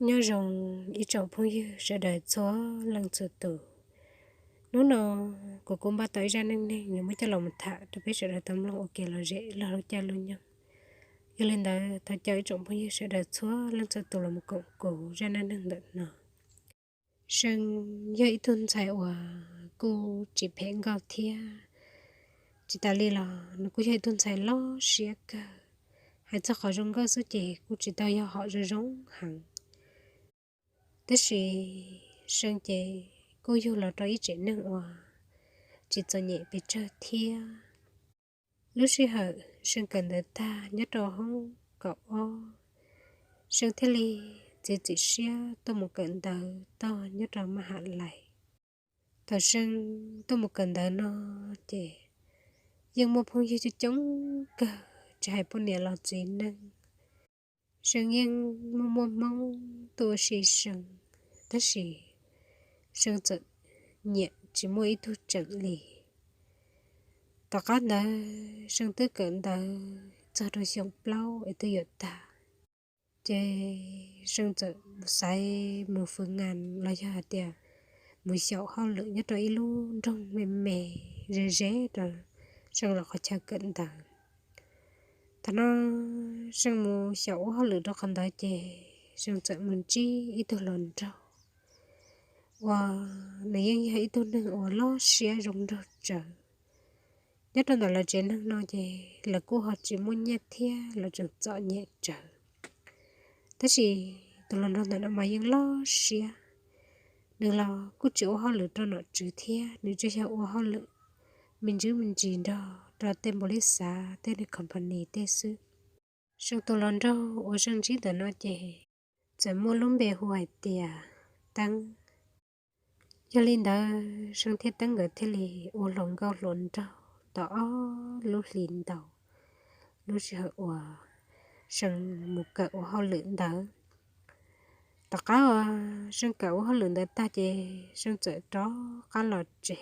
Nyob zoo ib tsoom phooj ywg sawv daws txhua leej txhua tus. Hnub no kuv kuj npaj tau ib zaj neej neeg yuav muab coj los mus tham rau peb sawv daws tau mloog ua kev lom zem log lub caij lub nyoog. Yog li ntawd thov caw ib tsoom phooj ywg sawv daws txhua leej txhua tus los mus koom kuv zaj neej neeg ntawm no. See yog ib tug ntxhais uas kuj tsis phem nkauj thiab, tsis tas li los nws kuj yog ib tug ntxhais loj siab kawg. Hais txog qhov zoo nkauj xwb ces kuj tsis tau yog hom zoo zoo heev. Tab sis See ces kuj yug los rau ib tsev neeg uas tsis txom nyem pes tsawg thiab. Lub sij hawm See kawm ntawv tag nyob rau hoob kaum ob, See thiaj li txiav txim siab tuaj mus kawm ntawv toj nyob rau maj has lais. Thaum See tuaj mus kawm ntawv no ces yeej muaj phooj ywg coob coob kawg, tsis hais poj niam los txiv neej. See yeej muaj muaj Hmoob tuaj ua si See, tab sis See txawm nyiam tsis muaj ib tug tseem li. Tom qab ntawd See twb kawm ntawv txog rau xyoo plaub es twb yuav tag, ces See txawm mus xaiv mus fwv ngas los yog hais tias mus xyaum hauj lwm nyob rau ib lub nroog me me ze ze rau See lawv qhov chaw kawm ntawv. Thaum no See mus xyaum ua hauj lwm rau qhov ntawd ces See txawm mus ntsib ib tug hluas nraug uas nws yeej yog ib tug neeg uas loj siab zoo nraug tsawv. Nyob rau ntawm lawv tsev neeg no ces lawv kuj ho tsis muaj nyiaj thiab lawv tseem txom nyem tsawv. Tab sis tus hluas nraug ntawm no mas yeej loj siab, nws los kuj tsis ua hauj lwm rau nom tswv thiab, nws tsuas yog ua hauj lwm me ntsis me ntsis nrog rau tej npaum li xav tej company tej xwb. See tus hluas nraug uas See ntsib ntawm no ces txawm muaj lub npe hu hais tias Teeb. Yog li ntawd See thiab Teeb nkawd thiaj li ua hluas nkauj hluas nraug tau ob lub hlis ntau, lub sij hawm uas See mus kawm ua hauj lwm ntawd. Tom qab uas See kawm ua hauj lwm ntawd tag ces See txawm rov qab los tsev,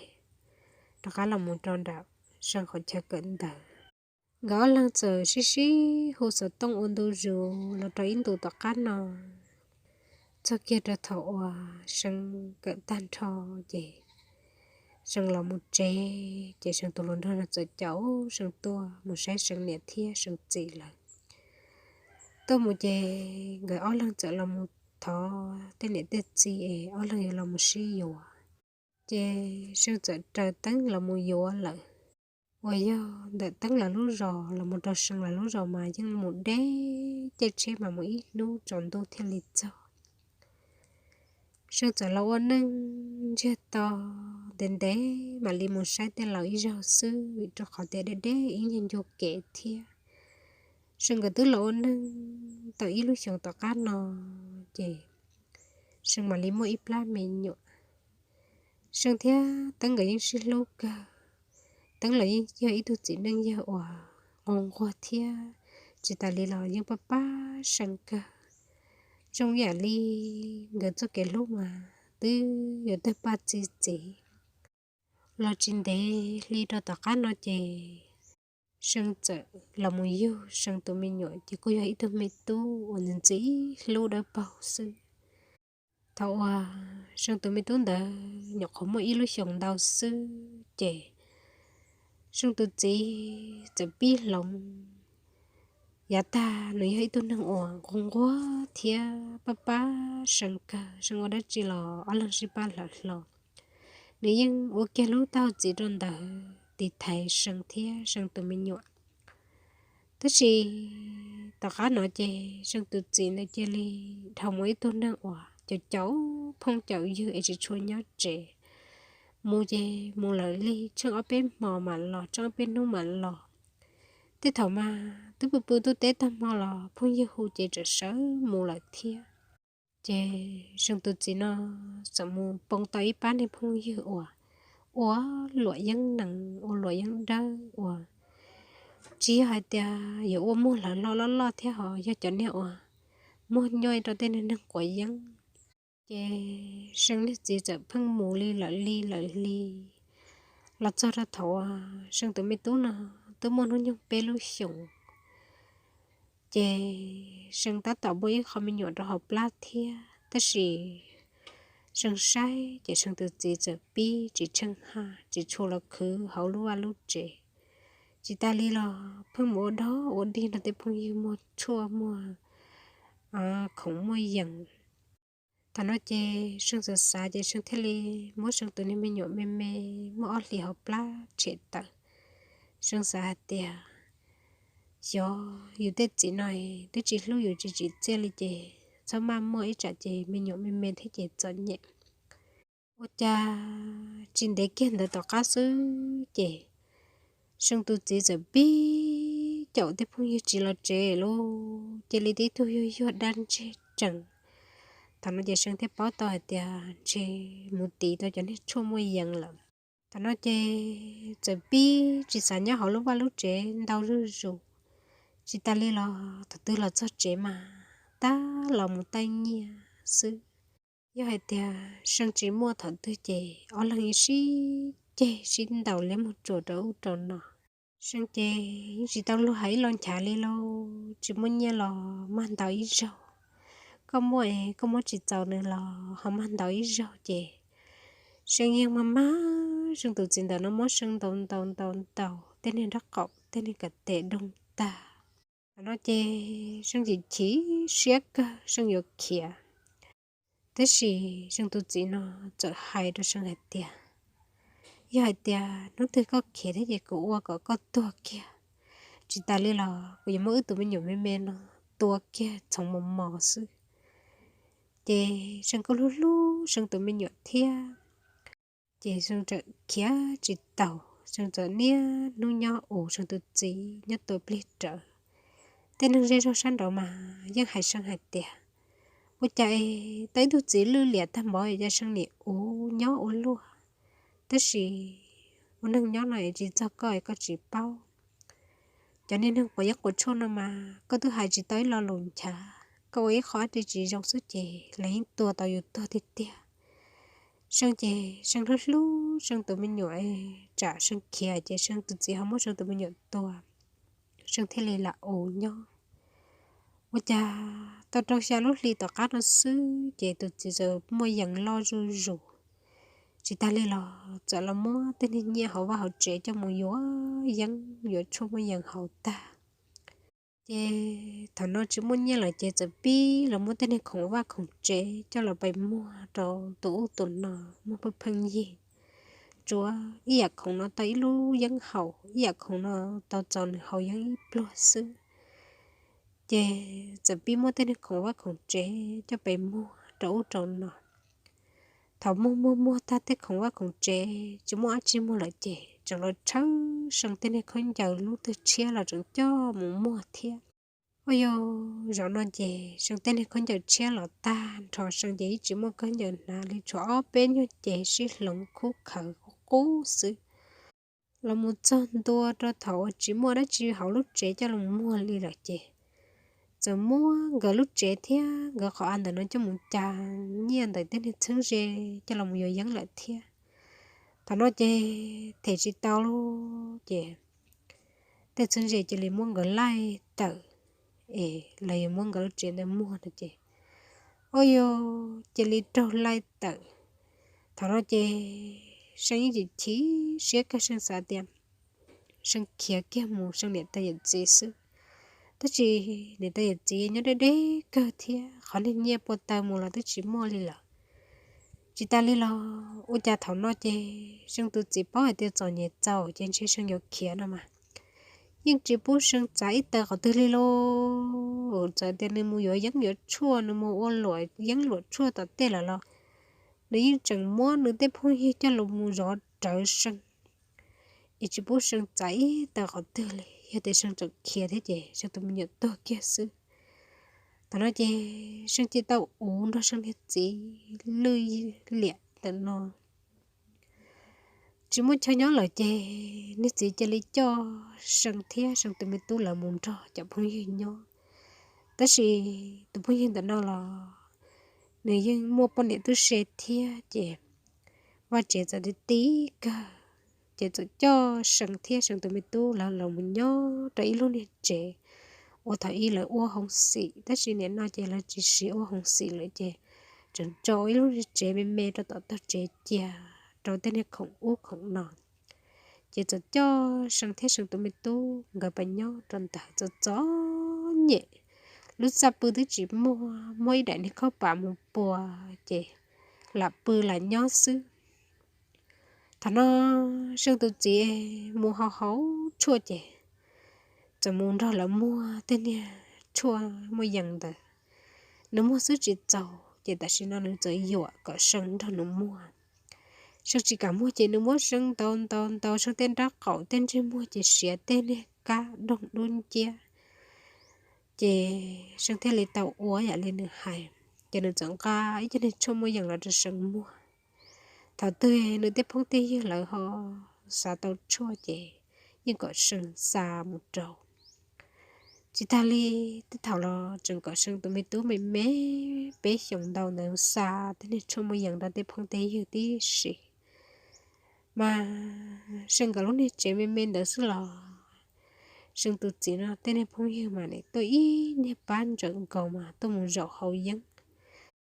rov qab los mus rau nram See qhov chaw kawm ntawv. Nkawd ob leeg txawm sib sib hu xov tooj ua ntu zus los rau ib ntus tom qab no. Txog kiag rau thaum uas See kawm tag nrho ces See los mus tsev, ces See tus hluas nraug no txawm caum See tuaj mus saib See niam thiab See txiv lawm. Tuaj mus ces nkawd ob leeg txawm los mus thov tej niam tej txiv es ob leeg yuav los mus sib yuav. Ces See txawm raws Teeb los mus yuav lawm. Uas yog ntawm Teeb lawv lub zos los mus rau See lawv lub zos mas yeej mus deb, caij tsheb mas mus ib hnub tsaus ntuj thiaj li txog. See txawm los ua neej ntsiag to ntev ntev mam li mus saib tej laus ib zaug xwb, vim rau qhov tias deb deb ib nyuag ncua kev thiab. See nkawd twb los ua neej tau ib lub xyoos tom qab no, ces See mam li muaj ib plab me nyuam. See thiab Teeb nkawd yeej sib hlub kawg. Teeb los yeej yog ib tug txiv neej yawg uas nquag nquag thiab, tsis tas li los yeej pab pab See kawg. Zoo yam li nkawd txoj kev hlub mas twb yuav tawg paj txi txiv. Los tsis ntev hli rau tom qab no ces See txawm los mus yug See tus me nyuam, ces kuj yog ib tug me tub uas ntxim ntxim hlub dawb paug xwb. Thaum uas See tus me tub ntawd nyuam qhuav muaj ib lub xyoos ntau xwb ces See tus txiv txawm pib hloov. Yav tag nws yog ib tug neeg uas nquag nquag thiab pab pab See kawg, See ua dab tsi los ob leeg sib pab hlawv hlo. Nws yeej ua kiag lub taub hau txiv rau ntawd tiv thaiv See thiab See tus me nyuam. Tab sis tom qab no ces See tus txiv ntawd cia li dhau mus ib tug neeg uas caum caum phooj caum ywg es tsis tshua nyob tsev. Mus ces mus lawm li tsheej ob peb hmo mam los, tsheej ob peb hnub mam los. Tej thaum mas twb pw pw ntuj teb tag hmo los phooj ywg hu ces tseem sawv mus lawm thiab. Ces See tus txiv no txawm mus poob tau ib pab niag phooj ywg uas ua luam yeeb nees, ua luam yeeb dawb uas tsis yog hais tias yuav ua muag hlawv hlo loj loj thiab, ho yog cov niag uas muag nyob rau tej niag neeg quav yeeb. Ces See niag txiv txawm pheej mus li lawm li lawm li. Los txog rau thaum uas See tus me tub no twb muaj hnub nyoog peb lub xyoos, Ces See tab tom muaj ib qho me nyuam rau hauv plab thiab, tab sis See saib ces See tus txiv txawm pib tsis tsheej haj, tsis tshua los khwv hauv lub vaj lub tsev. Tsis tas li los pheej mus ua dog ua dig nrog tej phooj ywg muag tshuaj muag khoom muaj yees. Thaum no ces See xav xav ces See thiaj li muab See tus niag me nyuam me me muaj ob hlis hauv plab tshem tawm. See xav hais tias, xyov yus tej txiv no twb tsis hlub yus tsis tsim txiaj li ces txhob maj muaj, ib tsam ces me nyuam me me thiab ces txom nyem. Ua cas tsis ntev kiag ntawd tom qab xwb ces See tus txiv txawm pib caum tej phooj ywg tsis los tsev lauj, cia li tib tug yuag yuag dab ntseg tsees. Thaum no ces See thiaj paub tau hais tias ntshe mus tiv tau cov niag tshuaj muaj yees lawm. Thaum no ces txawm pib tsis xav nyob hauv lub vaj lub tsev ntau zuj zus. Tsis tas li los thaum twg los txog tsev mas tab los mus taij nyiaj xwb. Yog hais tias See tsis muaj thaum twg ces ob leeg sib ceg sib ntaus liab mus tsuas rau ub rau no. See ces yeej tsis tau luag hais ib lo nchav li lauj, tsis muaj nyiaj los mag ntaus ib zaug, koj muaj es koj muab tsis txaus nws los ho mag ntaus ib zaug ces See yeej mag mag See tus txiv ntawm no muab See ntaus ntaus ntaus ntaus tej niag nraub qaum tej niag ka tes doog tag. Thaum no ces See chim chim siab kawg See yuav khiav. Tab sis See tus txiv no txawm hais rau See hais tias, yog hais tias hnub twg koj khiav thiab ces kuv ua kom koj tuag kiag, tsis tas li los kuv yuav muab wb tus me nyuam me me no tua kiag txhoov mos mos xwb. Ces See kuj hlub hlub See tus me nyuam thiab. Ces See txawm khiav tsis taus, See txawm niaj hnub nyob ua See tus txiv nyob tua plig rawv. Tej neeg zej zog sab nraud mas yeej hais See hais tias, ua cas es tau ib tug txiv lwj liam tag npaum cas See nim ua nyob ua luaj, tab sis ua neeg nyob no es tsis txog koj es koj tsis paub. Cov niag neeg quav yeeb quav tshuaj no mas koj twb hais tsis tau ib lo lus nchav, koj ua ib qho dab tsi tsis zoo xwb ces lawv yeej tua tau yus tuag tiag tiag. See ces See hlub hlub See tus me nyuam, tsam See khiav ces See tus txiv ho muab See tus me nyuam tua, See thiaj li lam ua nyob. Ua cas tau rau xya lub hli tom qab no xwb ces tus txiv txawm muaj yees loj zuj zus. Tsis tas li los txawm los muab tej niag nyiaj hauv vaj hauv tsev coj mus yuav yeeb yuav tshuaj muaj yees haus tag. Ces thaum no tsis muaj nyiaj lawm ces txawm pib los muab tej niag khoom vaj khoom tsev coj los pais muag rau tus ub tus no, muag pheej pheej yig. Tsuav ib yam khoom no tau ib lub yeeb haus, ib yam khoom no tau txaus nws haus yeeb ib pluag xwb. Ces txawm pib muab tej niag khoom vaj khoom tsev coj pais muag rau ub rau no. Thaum muag muag muag tag tej khoom vaj khoom tsev tsis muaj dab tsi muag lawm ces tseem los tshawb See tej niag khaub ncaws lub twg tshiab los tseem coj mus muag thiab. Ua yog zaum no ces See tej niag khaub ncaws tshiab los tag nrho, See ces yeej tsis muaj khaub ncaws hnav li, tshuav ob peb nyuag ces sib hloov khub khawv qub qub xwb. Los mus txog ntua rau thaum uas tsis muaj dab tsi hauv lub tsev coj los muag li lawm ces txawm muab nkawd lub tsev thiab nkawd qhov av ntawm no coj mus cas nyiaj ntawm tej niag txheeb ze coj los yuav yeeb lawm thiab. Thaum no ces them tsis tau lawm ces tej txheeb ze cia li muab nkawd laij tawm, es lawv yuav muab nkawd lub tsev ntawd muag no ces, ua yog cia li raug laij tawm. Thaum no ces See yeej chim chim siab kawg, See xav tias See khiav kiag mus See niam tais yawm txiv xwb. Tab sis niam tais yawm txiv nyob deb deb kawg thiab qhov niag nyiaj puag taw mus los twb tsis muaj li lawm. Tsis tas li los ua cas thaum no ces See tus txiv paub hais tias txom nyem txaus ces ntshe See yuav khiav no mas, yeej tsis pub See txav ib taw qhov twg li lauj. Txawm tias nws mus yuav yeeb yuav tshuaj, nws mus ua luam yeeb luam tshuaj tom tej lawm los nws yeej tseem muab nws tej phooj ywg coj los mus zov rawv See, es tsis pub See txav ib taw qhov twg li. Yog tias See tseem khiav thiab ces See tus me nyuam tuag kiag xwb. Thaum no ces See cia tau uv nrog See niag txiv lwj liam ntawm no. Tsis muaj chaw nyob lawm ces niag txiv cia li coj See thiab See tus me tub lawv mus nrog cov phooj ywg nyob. Tab sis tus phooj ywg ntawm no los nws yeej muaj poj niam tub se thiab ces vaj tsev txawm ti ti kawg, ces txawm coj See thiab See tus me tub lawv los mus nyob rau ib lub niag tsev uas thaum ub lawv ua hoo xim, tab sis nim no ces lawv tsis siv ua hoo xim lawm ces tseem tso ib lub niag tsev me me rau tom tog tsev cia rau tej niag khoom ub khoom no. Ces txawm coj See thiab See tus me tub nkawd pais nyob rau ntawd txom txom nyem, lub txaj pw twb tsis muaj, muaj ib daim niag khob pas mus pua ces lam pw lam nyob xwb. Thaum no See tus txiv mus hau hauv tshuaj ces txawm mus nrog lawv muag tej niag tshuaj muaj yees ntawd. Nws muag xwb tsis txaus ces tam sim no nws txawm yuam kom See nrog nws muag. See tsis kam muag ces nws muab See ntaus ntaus ntaus See tej nrab qaum tej ntsej muag ces siav tej niag kab doog dub nciab. Ces See thiaj li tau ua yam li nws hais, ces nws txawm nqa ib co niag tshuaj muaj yees los rau See muag. Thaum twg nws tej phooj tej ywg lawv ho xav tau tshuaj ces yeej kom See xa mus rau. Tsis tag li, tej thaum los tseem kom See tus me tub me me peb xyoos ntau ntawd xa tej niag tshuaj muaj yees rau tej phooj tej ywg tib si. Mas See nkawd lub niag tsev me me ntawd xwb los See tus txiv no tej niag phooj ywg mas nim tuaj ib niag pab ntsawm nkaus mas tuaj mus zaum haus yeeb.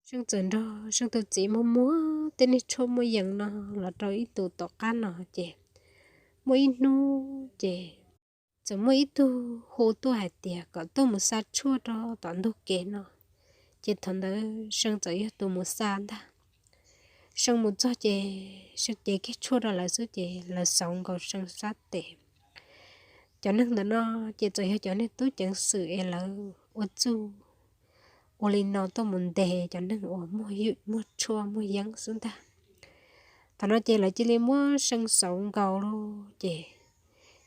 See txawm nrog See tus txiv muag muag tej niag tshuaj muaj yees no los rau ib ntus tom qab no ces muaj ib hnub ces txawm muaj ib tug hu tuaj hais tias kom tuaj mus xa tshuaj rau tom ntug kev no. Ces thaum ntawd See txawm yog tus mus xa ntag. See mus txog ces See cev kiag tshuaj rau lawv xwb ces lawv xauv nkaus See sab tes. Cov neeg ntawm no ces txawm yog cov niag tub ceev xwm es lawv ua txuj ua li no tuaj mus ntes cov neeg uas muag ywm muag tshuaj muag yeeb xwb ntag. Thaum no ces lawv cia li muab See xauv nkaus lawm ces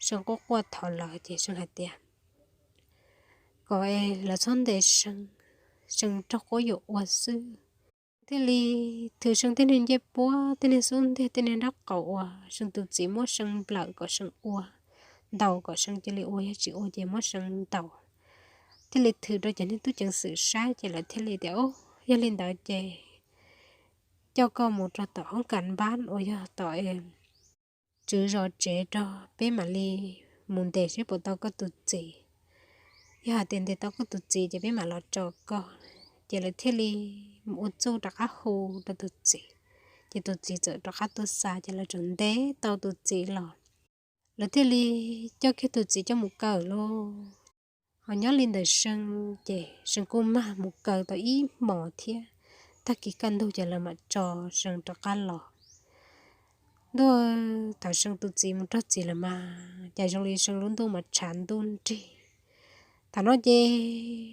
See quaj quaj thov lawv ces See hais tias kom es lawv txhob ntes See, See raug quab yuam ua xwb. Thiaj li thwm See tej niag ncej puab, tej niag xub ntiag, tej niag nraub qaum uas See tus txiv muab See nplawm kom See ua, ntaus kom See cia li ua, yog tsis ua ces muab See ntaus. Thiaj li thwm rau cov niag tub ceev xwm saib ces lawv thiaj li tias, Au, yog li ntawd ces coj koj mus rau tom hoob kas npab uas yog tom tswv zos tsev rau, peb mam li mus ntes seb puas tau koj tus txiv. Yog hais tias ntes tau koj tus txiv ces peb mam los tso koj. Ces lawv thiaj li ua txuj rov qab hu rau tus txiv, ces tus txiv txawm rov qab tuaj xa ces lawv txawm ntes tau tus txiv los. Lawv thiaj li coj kiag tus txiv coj mus kaw lauj. Ho nyob li ntawm See ces See kuj mag mus kaw tau ib hmos thiab, tag kis kaj ntug ces lawv mam tso See rov qab los. Ntuj, thaum See tus txiv mus raug txiv lawm mas cas zoo li See lub ntuj mas tshav ntuj nrig. Thaum no ces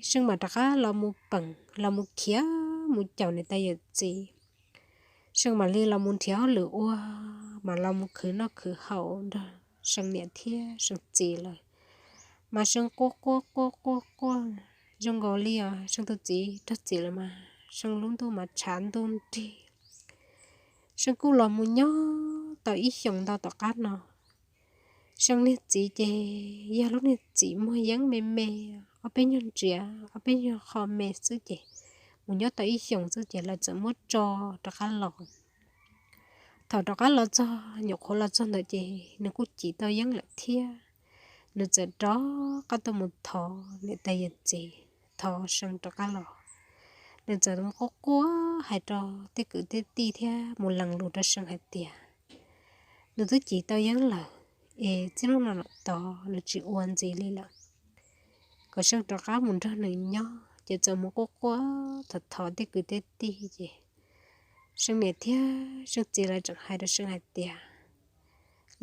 See mam rov qab los mus peem los mus khiav mus caum niam tais yawm txiv. See mam li los mus nrhiav hauj lwm ua, mam los mus khwv noj khwv haus nrog See niam thiab See txiv lawm. Mas See quaj quaj quaj quaj quaj zoo nkaus li os, See tus txiv raug txiv lawm mas See lub ntuj mas tshav ntuj nrig. See kuj los mus nyob tau ib xyoos ntau tom qab no. See niag txiv ces yog lub niag txiv muag yeeb me me, ob peb nyuag ntsiav ob peb nyuag qho me xwb ces mus nyob tau ib xyoos xwb ces lawv txawm muab tso rov qab los. Thaum rov qab los txog, nyuam qhuav los txog ntawd ces nws kuj cim tau yeeb lawm thiab. Nws txawm rov qab tuaj mus thov niam tais yawm txiv, thov See rov qab los. Nws txawm mus quaj quaj hais rau tej kwv tej tij thiab mus lees lus rau See hais tias nws twb cim tau yeeb lawm, es txij hnub no tod nws tsis ua ntxiv li lawm, kom See rov qab mus nrog nws nyob. Ces txawm mus quaj quaj thov thov tej kwv tej tij ces See niam thiab See txiv lawv tseem hais rau See hais tias,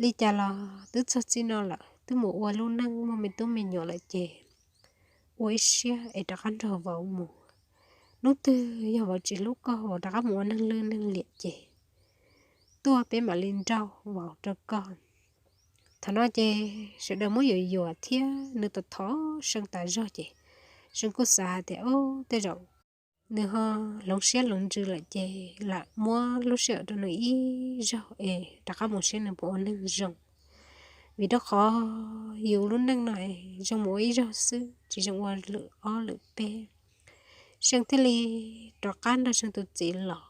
li cas los twb txog txij no lawm, twb mus ua lub neej muaj me tub me nyuam lawm ces ua ib siab es rov qab nrog vauv mus. Hnub twg yog vauv tsis hlub koj, vauv rov qab mus ua neeg lwj neeg liam ces tuaj peb mam li nrauj vauv rau koj. Thaum no ces sawv daws muab yuam yuam thiab nws thov thov See tas zog ces See kuj xav hais tias, Au, tej zaum nws ho hloov siab hloov ntsws lawm ces lam muab lub sij hawm rau nws ib zaug es rov qab mus saib nws puas ua neeg zoo. Vim rau qhov yus lub neej no zoo mus ua ib zaug xwb, tsis zoo ua lwm ob lwm peb. See thiaj li rov qab nrog See tus txiv los.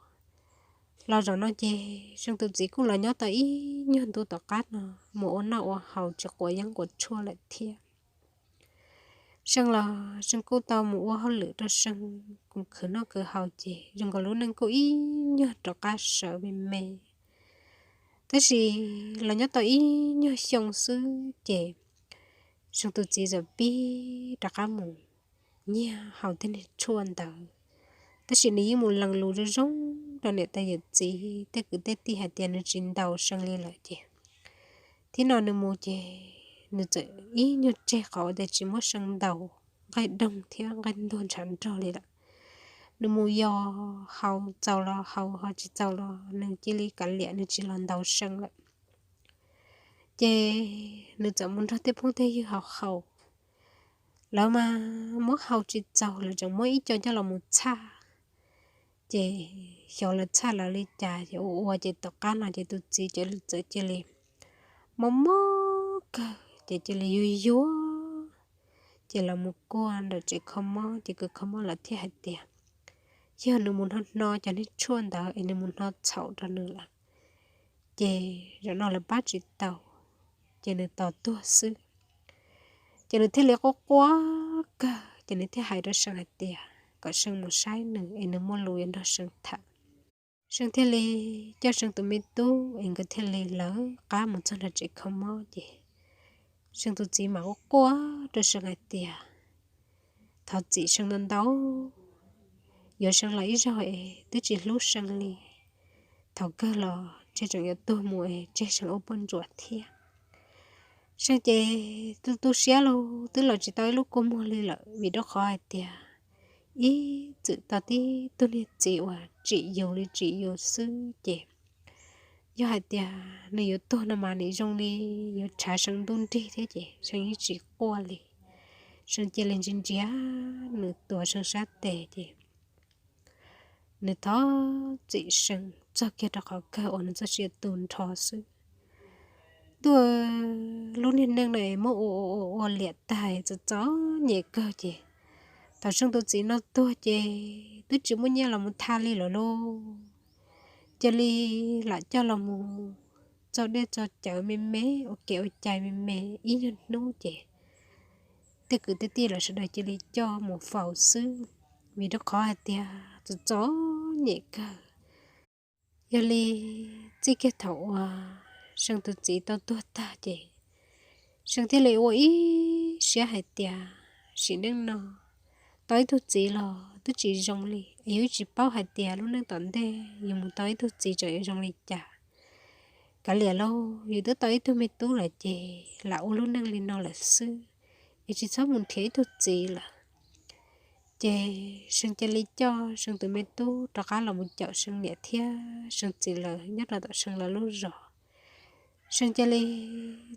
Los zaum no ces See tus txiv kuj los nyob tau ib nyuag ntu tom qab no, mus ua noj ua haus tsis quav yeeb quav tshuaj lawm thiab. Seej los Seej kuj tau mus ua hauj lwm rau Seej, kuj khwv noj khwv haus ces zoo nkaus lub neej kuj ib nyuag rov qab sawv me me. Tab sis los nyob tau ib nyuag xyoo xwb ces Seej tus txiv txawm pib rov qab mus nyiag haus tej niag tshuaj ntawd, tab sis nws yeej mus lees lus zoo zoo rau niam tais yawm txiv tej kwv tej tij hais tias nws tsis ntaus Seej li lawm ces thiab no nws mus ces nws txawm ib nyuag tseg qhov uas tias tsis muab Seej ntaus nqaij doog thiab nqaij ntuag ntshav nrog li lawm. Nws mus yos haus txaus los haus, ho tsis txaus los nws cia li kav liam, nws tsis los ntaus Seej lawm. Ces nws txawm mus nrog tej phooj tej ywg haus haus, lawv mas muab haus tsis txaus lawv tseem muab ib co coj los mus txhaj. Ces xyov lawv txhaj lawv li cas ces ua ua ces tom qab no ces tus txiv txawm cia li mob mob kawg ces cia li yuag yuag, ces los mus kuaj ntawm tsev kho mob ces kws kho mob lawv thiaj hais tias yog nws mus hno hno cov niag tshuaj ntawd es nws mus hno txhaum rau nws lawm, ces zaum no lawv pab tsis tau, ces nws tos tuag xwb. Ces nws thiaj li quaj quaj kawg ces nws thiaj hais rau Seej hais tias kom Seej mus saib nws es nws muaj lus yuav nrog Seej tham. Seej thiaj li coj Seej tus me tub es nkawd thiaj li lawv qab mus txog nram tsev kho mob ces Seej tus txiv mam quaj quaj rau Seej hais tias thov txim Seej ntau ntau, yuav Seej los ib zaug es twb tsis hlub Seej li, thaum kawg los ntshe tseem yuav tuag mus es tseg Seej ua poj ntsuam thiab. Seej ces tu tu siab los twb los tsis tau ib lub kua muag li lawm vim rau qhov hais tias ib txwm tau tib tug niag txiv uas tsim yus li tsim yus xwb ces yog hais tias nws yuav tuag no mas nws zoo li yuav tshav Seej ntuj nrig thiab ces Seej yeej tsis quaj li. Seej cia li ntsia ntsia nws tuav Seej sab tes ces nws thov txim Seej txog kiag rau qhov kawg uas nws txoj sia tu nrho xwb. Tuaj lub niag neej no muab ua ua ua liam tag txom txom nyem kawg ces thaum Seej tus txiv no tuag ces twb tsis muaj nyiaj los mus tha li lawm lauj. Cia li lam coj los mus txo dej txo cawv me me, ua kev ua cai me me ib nyuag hnub ces tej kwv tej tij los sawv daws cia li coj mus faus xwb, vim rau qhov hais tias txom txom nyem kawg. Yog li txij kiag thaum uas Seej tus txiv tau tuag tag ces Seej thiaj li ua ib siab hais tias sim neej no tau ib tug txiv los twb tsis zoo li es yus tsis paub hais tias lub neej tom ntej yus mus tau ib tug txiv tseem yuav zoo li cas. Kav liam lauj, yus twb tau ib tug me tub lawm ces lam ua lub neej li no lawm xwb, es tsis txhob mus nrhiav ib tug txiv lawm. Ces Seej cia li coj Seej tus me tub rov qab los mus caum Seej niam thiab Seej txiv lawv nyob rau tom Seej lawv lub zos. Seej cia li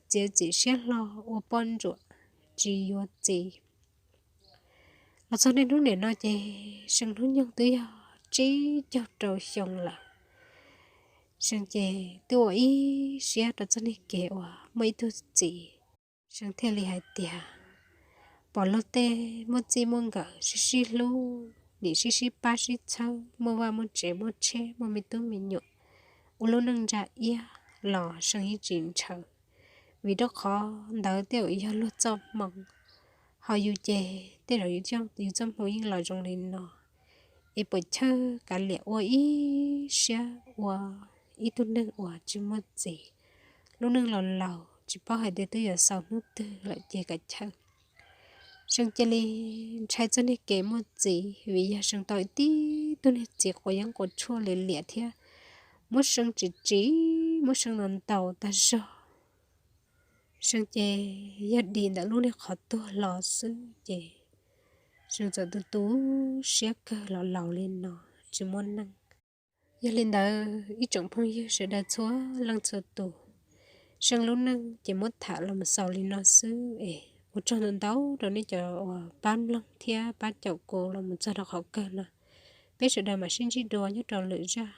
txiav txim siab hlo ua poj ntsuam tsis yuav txiv. Los txog niaj hnub niam no ces Seej hnub nyoog twb yog tsib caug rau xyoo lawm. Seej ces twb ua ib siab rau txoj niag kev uas muaj ib tug txiv. Seej thiaj li hais tias pom luag tej muaj txij muaj nkawm sib sib hlub, nim sib sib pab sib txhawb, muaj vaj muaj tsev muaj tsheb muaj me tub me nyuam, ua lub neej ntsa iab los Seej yeej tsis ntshaw, vim rau qhov ntawd tej zaum yog luag txoj hmoo. Ho yus ces tej zaum yus txoj hmoo yeej los zoo li no, es puas chawj kav liam ua ib siab ua ib tug neeg uas tsis muaj txiv, lub neej laus laus tsis paub hais tias twb yuav xaus hnub twg lawm ces kav chawj. Seej cia li ntshai txoj niag kev muaj txiv vim yog Seej tau tib tug niag txiv quav yeeb quav tshuaj liam liam thiab muab Seej tsim tsim, muab Seej ntaus ntaus tag zog. Seej ces yog dim ntawm lub niag qhov tuag los xwb ces Seej txawm tu tu siab kawg los laus li no tsis muaj neej. Yog li ntawd ib tsoom phooj ywg sawv daws txhua leej txhua tus, Seej lub neej ces muab tham los mus xaus li no xwb es ua tsaug ntau ntau rau nej cov uas pab mloog thiab pab caum kuv los mus txog rau qhov kawg no. Peb sawv daws mam sib ntsib dua nyob rau lwm zaj.